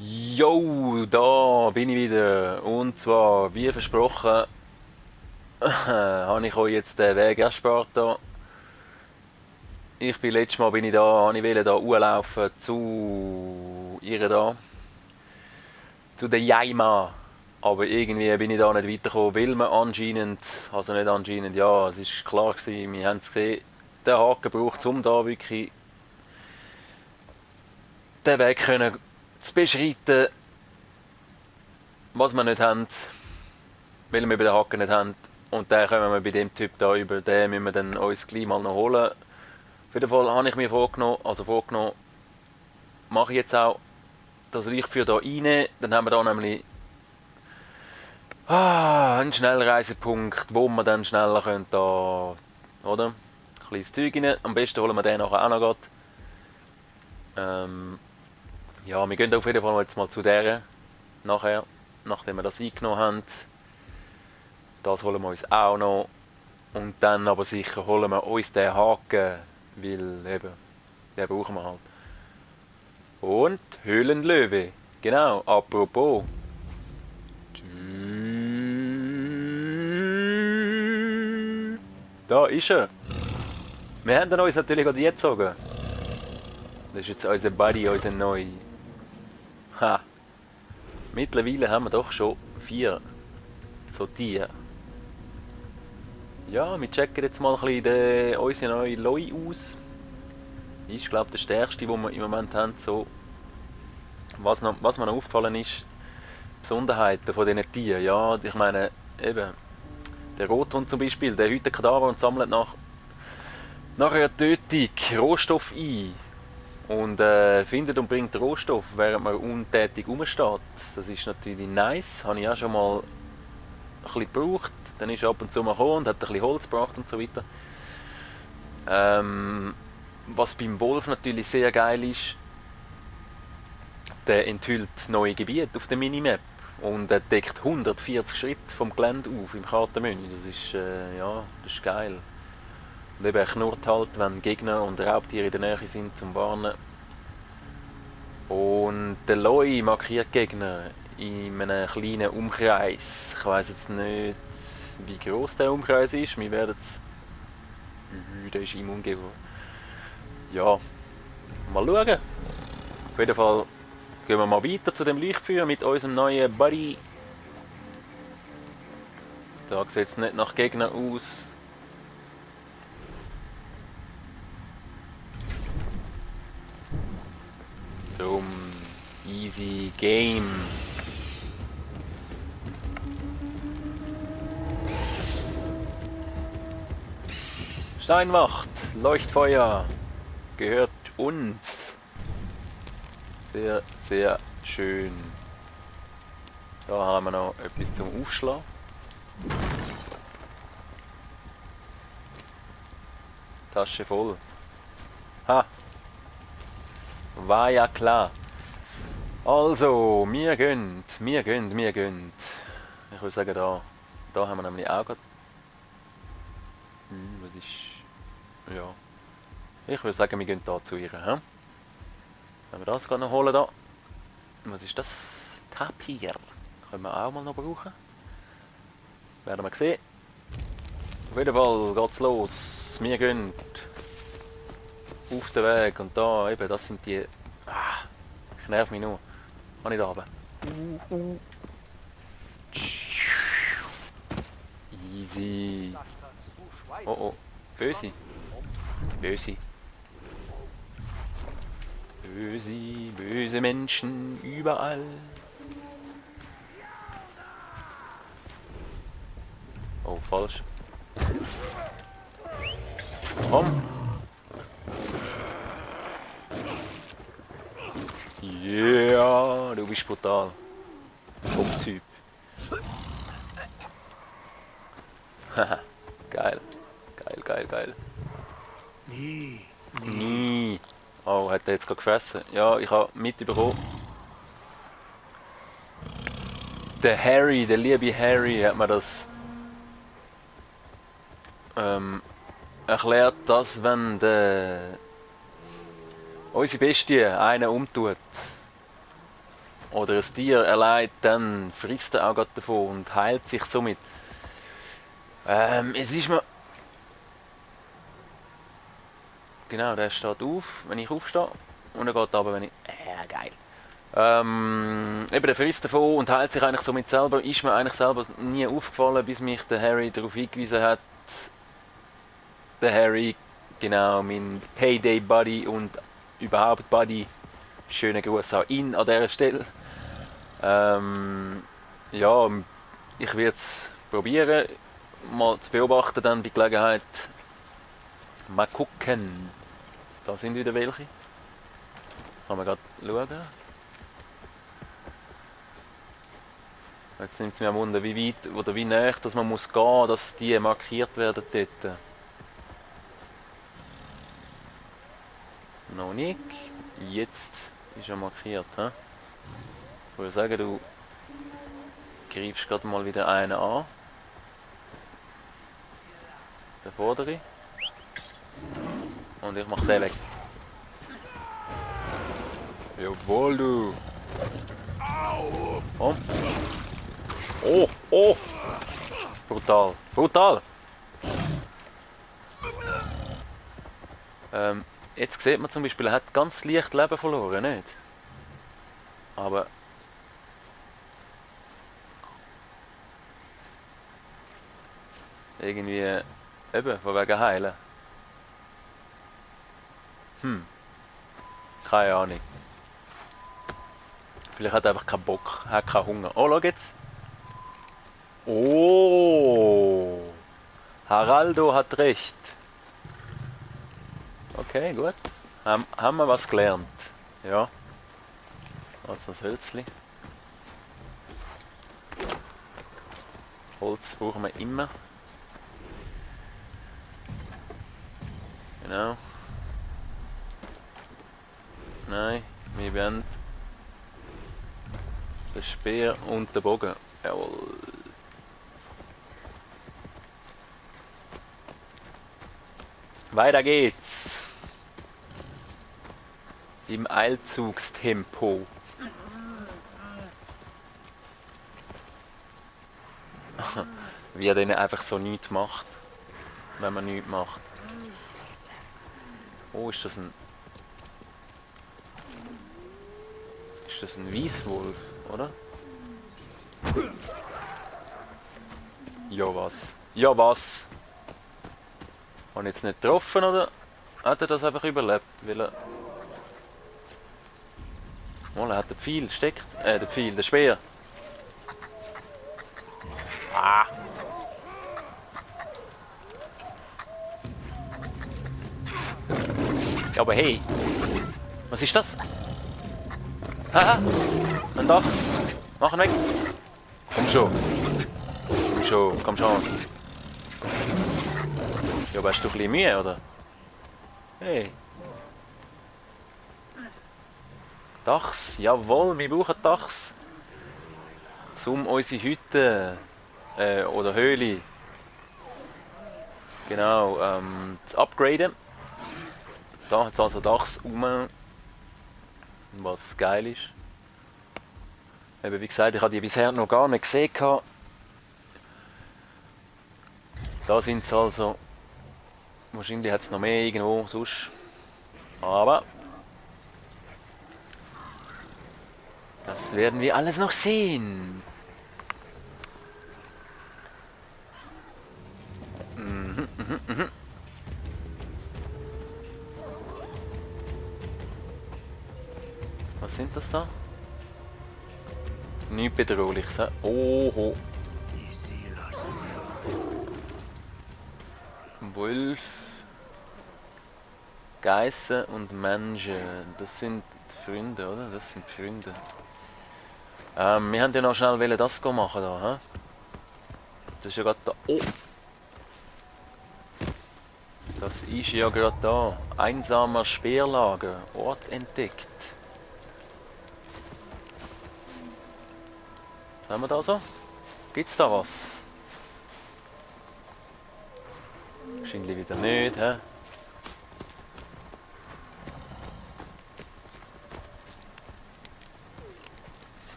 Jo, da bin ich wieder. Und zwar, wie versprochen, habe ich euch jetzt den Weg erspart da. Letztes Mal bin ich da, habe ich wollte da hochlaufen zu ihr da, zu der Jaima. Aber irgendwie bin ich da nicht weitergekommen, weil man anscheinend, also nicht anscheinend, ja, es ist klar gewesen, wir haben es gesehen, den Haken braucht, um da wirklich den Weg können zu beschreiten, was wir nicht haben, weil wir bei den Haken nicht haben. Und den können wir bei dem Typ da über, den müssen wir dann uns gleich mal noch holen. Auf jeden Fall habe ich mir vorgenommen, mache ich jetzt auch das Lichtfeuer da rein. Dann haben wir da nämlich einen Schnellreisepunkt, wo wir dann schneller können da, oder? Ein kleines Zeug rein. Am besten holen wir den nachher auch noch grad. Ja, wir gehen auf jeden Fall jetzt mal zu der nachher, nachdem wir das eingenommen haben. Das holen wir uns auch noch. Und dann aber sicher holen wir uns den Haken, weil eben, den brauchen wir halt. Und Höhlenlöwe, genau, apropos. Da ist er. Wir haben uns natürlich gerade jetzt gezogen. Das ist jetzt unser Buddy, unser neu. Ha. Mittlerweile haben wir doch schon 4 so Tiere. Ja, wir checken jetzt mal ein bisschen unsere neue Loi aus. Ist, glaube ich, der stärkste, den wir im Moment haben. So, was mir noch aufgefallen ist, Besonderheiten von diesen Tieren. Ja, ich meine, eben, der Rothund zum Beispiel, der hütet Kadaver und sammelt nach einer Tötung Rohstoff ein. Und findet und bringt Rohstoff, während man untätig rumsteht. Das ist natürlich nice. Habe ich auch schon mal ein bisschen gebraucht. Dann ist er ab und zu mal gekommen und hat ein bisschen Holz gebracht und so weiter. Was beim Wolf natürlich sehr geil ist, der enthüllt neue Gebiete auf der Minimap. Und er deckt 140 Schritte vom Gelände auf im Kartenmenü. Das ist, ja, das ist geil. Und eben, er knurrt halt, wenn Gegner und Raubtiere in der Nähe sind, zum Warnen. Und der Loi markiert Gegner in einem kleinen Umkreis. Ich weiß jetzt nicht, wie groß der Umkreis ist. Wir werden es. Der ist ihm umgeben. Ja, mal schauen. Auf jeden Fall gehen wir mal weiter zu dem Lichtfeuer mit unserem neuen Buddy. Da sieht es nicht nach Gegner aus. Drum easy game. Steinwacht, Leuchtfeuer, gehört uns. Sehr, sehr schön. Da haben wir noch etwas zum Aufschlagen. Tasche voll. Ha! War ja klar. Also, mir gönnt. Ich würde sagen, da haben wir nämlich auch gerade. Was ist. Ja. Ich würde sagen, wir gehen da zu ihr. Hm? Wenn wir das gerade noch holen da. Was ist das? Tapir. Können wir auch mal noch brauchen. Werden wir sehen. Auf jeden Fall geht's los. Wir gehen auf den Weg und da eben, das sind die. Ich nerv mich nur. Kann ich da runter? Easy. Oh oh. Böse. Böse. Böse Menschen überall. Oh, falsch. Komm. Yeah, du bist brutal. Top-Typ. Haha, geil. Geil. Nie. Oh, hat er jetzt gerade gefressen? Ja, ich habe mitbekommen. Der liebe Harry, hat mir das erklärt, dass wenn unsere Bestie einen umtut, oder ein Tier erleidet, dann frisst er auch gerade davon und heilt sich somit. Es ist mir... Genau, der steht auf, wenn ich aufstehe. Und er geht runter, wenn ich... geil. Eben, der frisst davon und heilt sich eigentlich somit selber. Ist mir eigentlich selber nie aufgefallen, bis mich der Harry darauf hingewiesen hat. Der Harry, genau, mein Payday-Buddy und überhaupt Buddy. Schönen Gruß an ihn an dieser Stelle. Ja, ich werde es probieren, mal zu beobachten dann bei Gelegenheit. Mal gucken. Da sind wieder welche. Kann man gerade schauen. Jetzt nimmt es mich am Wunder, wie weit oder wie näher dass man muss gehen, dass die markiert werden dort. Noch nicht. Jetzt ist er markiert. He? Ich würde sagen, du greifst gerade mal wieder einen an. Den vordere. Und ich mach den weg. Jawohl, du. Komm. Oh, oh. Brutal. Brutal. Jetzt sieht man zum Beispiel, er hat ganz leicht Leben verloren, nicht? Aber... irgendwie... eben, von wegen heilen. Keine Ahnung. Vielleicht hat er einfach keinen Bock, hat keinen Hunger. Oh, schau jetzt. Oh. Haraldo hat recht. Okay, gut. Haben wir was gelernt. Ja. Also das Hölzli. Holz brauchen wir immer. Genau. Nein, wir werden den Speer und den Bogen. Jawohl. Weiter geht's. Im Eilzugstempo. Wie er den einfach so nichts macht. Wenn man nichts macht. Oh, ist das ein... Ist das ein Weißwolf, oder? Ja was? Ja was? Hat jetzt nicht getroffen oder hat er das einfach überlebt? Weil er... Oh, er hat den Pfeil steckt. Den Pfeil, den Speer. Ah! Ja, aber hey! Was ist das? Haha! Ein Dachs! Mach ihn weg! Komm schon! Komm schon, komm schon! Ja, aber hast du ein bisschen Mühe, oder? Hey! Dachs! Jawohl, wir brauchen Dachs! Um unsere Hütte oder Höhle genau zu upgraden. Da hat es also Dachs rum, was geil ist. Eben, wie gesagt, ich habe die bisher noch gar nicht gesehen. Da sind sie also. Wahrscheinlich hat es noch mehr irgendwo sonst. Aber das werden wir alles noch sehen. Was sind das da? Nicht bedrohlich, so. Oho. Wolf, Geißen und Menschen. Das sind Freunde, oder? Das sind Freunde. Wir haben ja noch schnell das machen da, hä? Das ist ja gerade da. Oh! Das ist ja gerade da. Einsamer Speerlager. Ort entdeckt. Was haben wir da so? Gibt's da was? Wahrscheinlich wieder nicht, hä?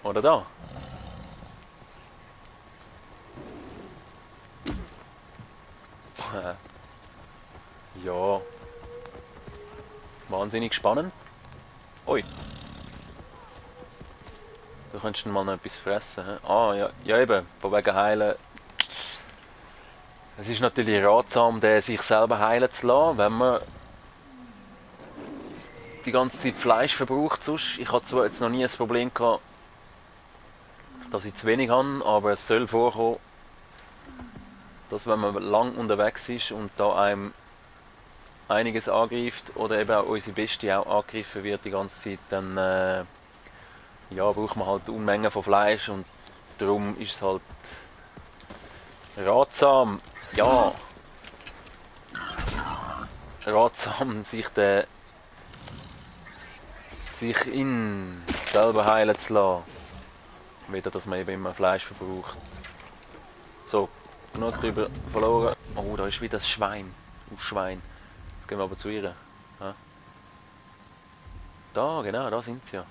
Oder da. Ja. Wahnsinnig spannend. Ui. Du könntest mal noch etwas fressen. He? Ah, ja, ja eben, von wegen heilen. Es ist natürlich ratsam, sich selber heilen zu lassen, wenn man die ganze Zeit Fleisch verbraucht. Sonst. Ich hatte zwar jetzt noch nie ein Problem gehabt, dass ich zu wenig habe, aber es soll vorkommen, dass wenn man lang unterwegs ist und da einem einiges angreift oder eben auch unsere Bestie auch angegriffen wird die ganze Zeit, dann ja, braucht man halt Unmengen von Fleisch und darum ist es halt ratsam, ja, ratsam, sich selber heilen zu lassen. Wieder, dass man eben immer Fleisch verbraucht. So, genug drüber verloren. Oh, da ist wieder das Schwein. Schwein. Jetzt gehen wir aber zu ihr. Ja. Da, genau, da sind sie ja.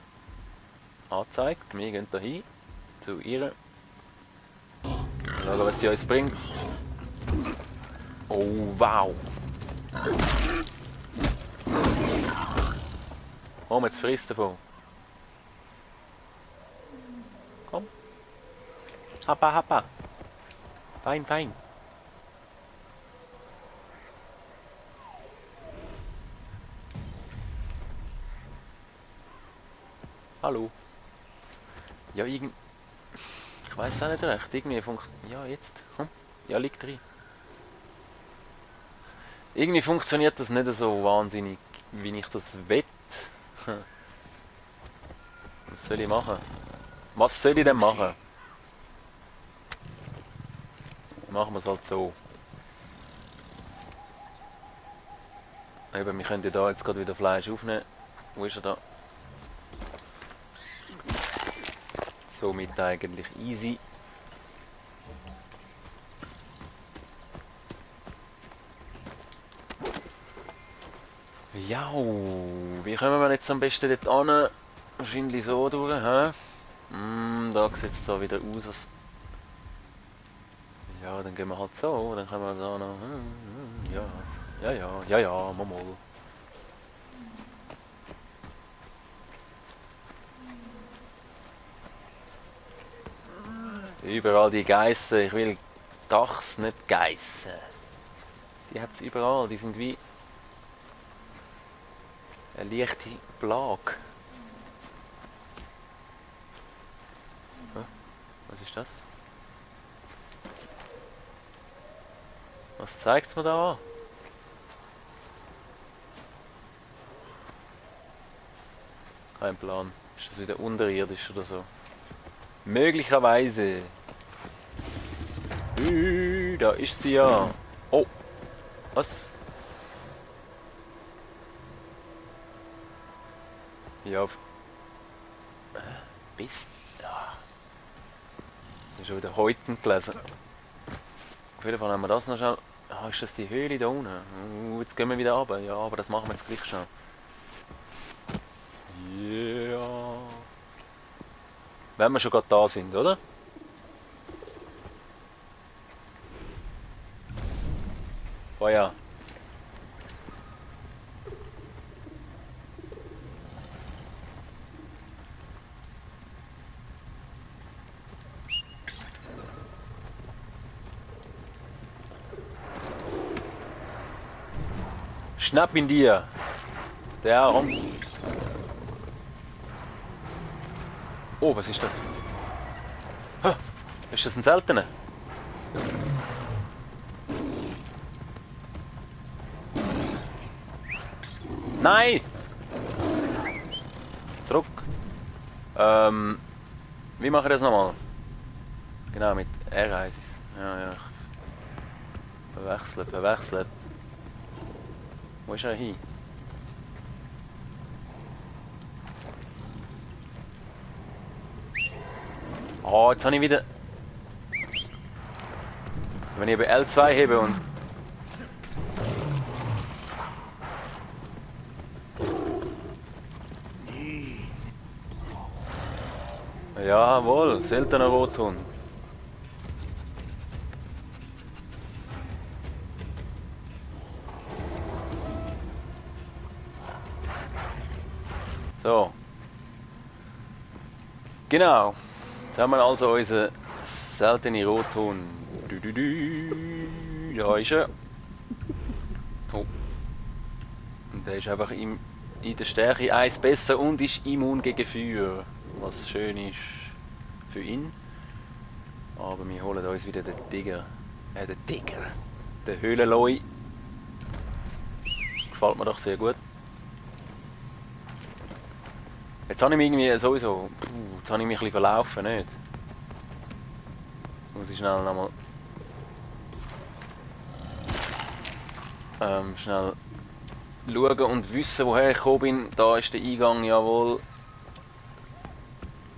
Angezeigt. Wir gehen da hin. Zu ihr. Schauen, was sie uns bringt. Oh, wow. Komm, jetzt frisst davon. Komm. Happa, happa. Fein, fein. Hallo. Ja, ich weiß auch nicht recht. Irgendwie ja, jetzt. Komm. Ja, liegt drin. Irgendwie funktioniert das nicht so wahnsinnig, wie ich das will. Was soll ich machen? Was soll ich denn machen? Machen wir es halt so. Eben, wir können ja da jetzt gerade wieder Fleisch aufnehmen. Wo ist er da? Somit eigentlich easy. Ja, wie kommen wir jetzt am besten dort an? Wahrscheinlich so durch, hä? Da sieht es da wieder aus. Ja, dann gehen wir halt so, dann können wir da noch. Ja, mal. Überall die Geissen, ich will Dachs, nicht Geissen. Die hat es überall, die sind wie eine leichte Plage. Was ist das? Was zeigt es mir da an? Kein Plan. Ist das wieder unterirdisch oder so? Möglicherweise. Da ist sie ja. Oh. Was? Ja. Bist. Ja. Ich habe schon wieder Häuten gelesen. Auf jeden Fall haben wir das noch schnell. Ah, ist das die Höhle da unten? Jetzt gehen wir wieder runter. Ja, aber das machen wir jetzt gleich schon. Ja. Wenn wir schon gerade da sind, oder? Oh ja. Schnapp ihn dir. Der Arm. Oh, was ist das? Ha, ist das ein seltener? Nein! Zurück. Wie mache ich das nochmal? Genau, mit R heißt es. Ja. Verwechselt. Wo ist er hin? Oh, jetzt habe ich wieder... Wenn ich eben L2 hebe und... Jawohl, seltener Rothund. So. Genau. Jetzt haben wir also unseren seltenen Rothund. Da ist er. Oh. Und der ist einfach in der Stärke 1 besser und ist immun gegen Feuer. Was schön ist für ihn. Aber wir holen uns wieder den Tiger. Den Tiger. Den Höhlenloi. Gefällt mir doch sehr gut. Jetzt habe ich mich irgendwie sowieso. Jetzt habe ich mich ein bisschen verlaufen, nicht? Muss ich schnell nochmal. Schnell schauen und wissen, woher ich gekommen bin. Da ist der Eingang, jawohl.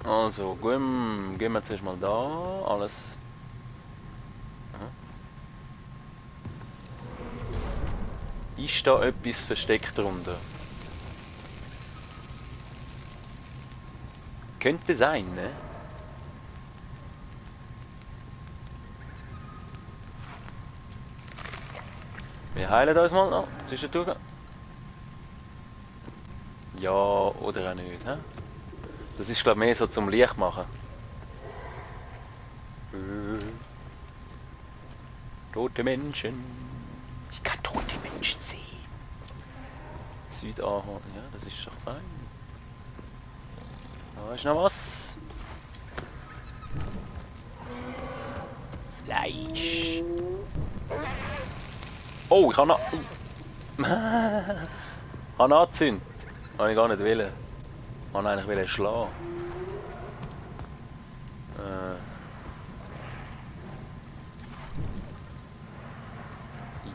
Also, gehen wir zuerst mal da. Alles. Aha. Ist da etwas versteckt drunter? Könnte sein, ne? Wir heilen uns mal noch zwischendurch. Ja, oder auch nicht, hä? Das ist glaube ich mehr so zum Licht machen. Tote Menschen. Ich kann tote Menschen sehen. Südahorn, ja, das ist doch fein. Da ist noch was. Fleisch. Oh, ich habe noch... habe angezündet. Habe ich gar nicht wollen. Ich wollte eigentlich schlagen.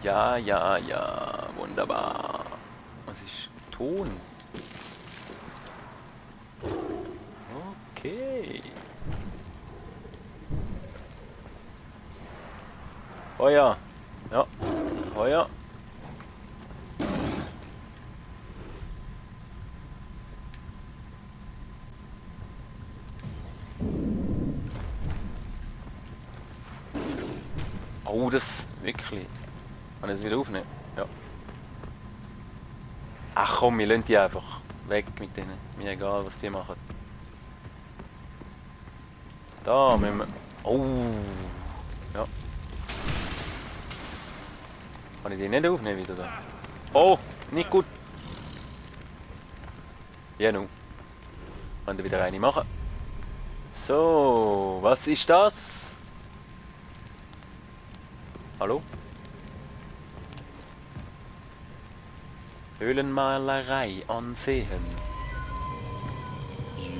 Ja, ja, ja. Wunderbar. Was ist Ton? Okay. Feuer. Ja. Feuer. Oh, das wirklich. Kann ich es wieder aufnehmen? Ja. Ach komm, wir lassen die einfach weg mit denen. Mir egal, was die machen. Da müssen wir... Oh. Ja. Kann ich die nicht aufnehmen wieder da? Oh, nicht gut. Ja, nun. Können wir wieder eine machen. So, was ist das? Hallo? Höhlenmalerei ansehen.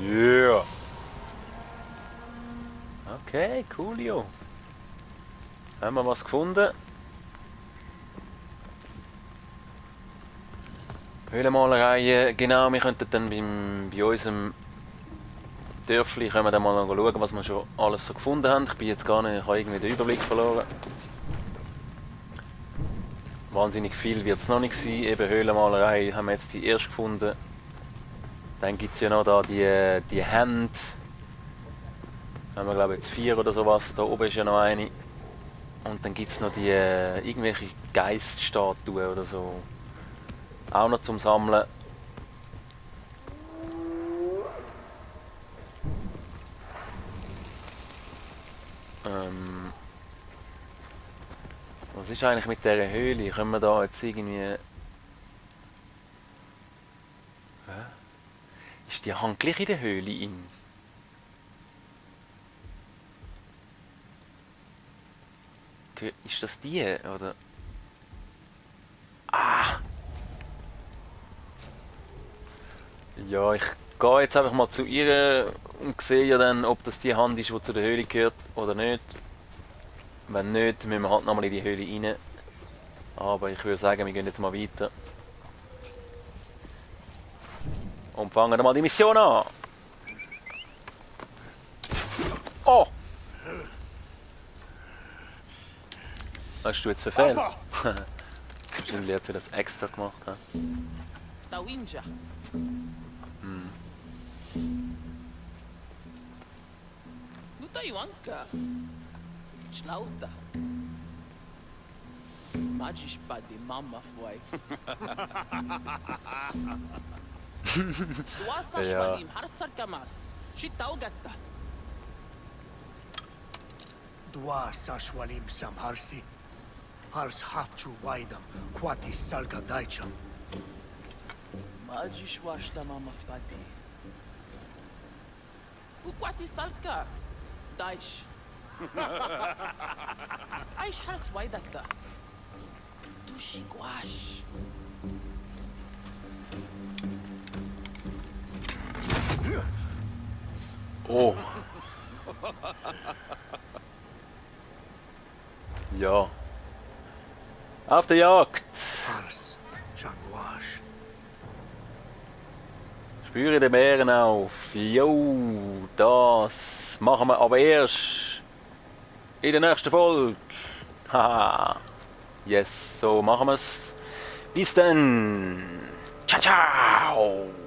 Yeah. Okay, coolio. Haben wir was gefunden? Höhlenmalerei, genau, wir könnten dann bei unserem Dörfli können wir dann mal schauen, was wir schon alles so gefunden haben. Ich bin jetzt gar nicht, ich habe irgendwie den Überblick verloren. Wahnsinnig viel wird es noch nicht sein. Eben Höhlenmalerei haben wir jetzt die erste gefunden. Dann gibt es ja noch da die Hände. Haben wir glaube ich jetzt 4 oder sowas. Da oben ist ja noch eine. Und dann gibt es noch die irgendwelche Geiststatuen oder so. Auch noch zum Sammeln. Was ist eigentlich mit dieser Höhle? Können wir da jetzt irgendwie... Hä? Ist die Hand gleich in der Höhle in? Ist das die, oder? Ah! Ja, ich gehe jetzt einfach mal zu ihr und sehe ja dann, ob das die Hand ist, die zu der Höhle gehört oder nicht. Wenn nicht, müssen wir halt nochmal in die Höhle rein. Aber ich würde sagen, wir gehen jetzt mal weiter. Und fangen mal die Mission an. Oh! Hast du jetzt verfehlt? Wahrscheinlich hat sie das extra gemacht. Tawinja. Uta Iwanka. Schlauta. Magisch bei die Mama foi. Du hast Schwalim, Harsar Kamas. Shitau gatta. Dua Sashwalim Samharsi. Hars Hafchu Waidam, Quati Salga Daicham. Magisch washta Mama Fadi. Uquati Salka. Daish. Aish Hars Waidata. Dushiguash. Oh. Ja. Auf der Jagd. Hars Changwash. Spüre den Bären auf. Jo, das machen wir aber erst in der nächsten Folge. Haha. Yes, so machen wir's. Bis dann. Ciao, ciao.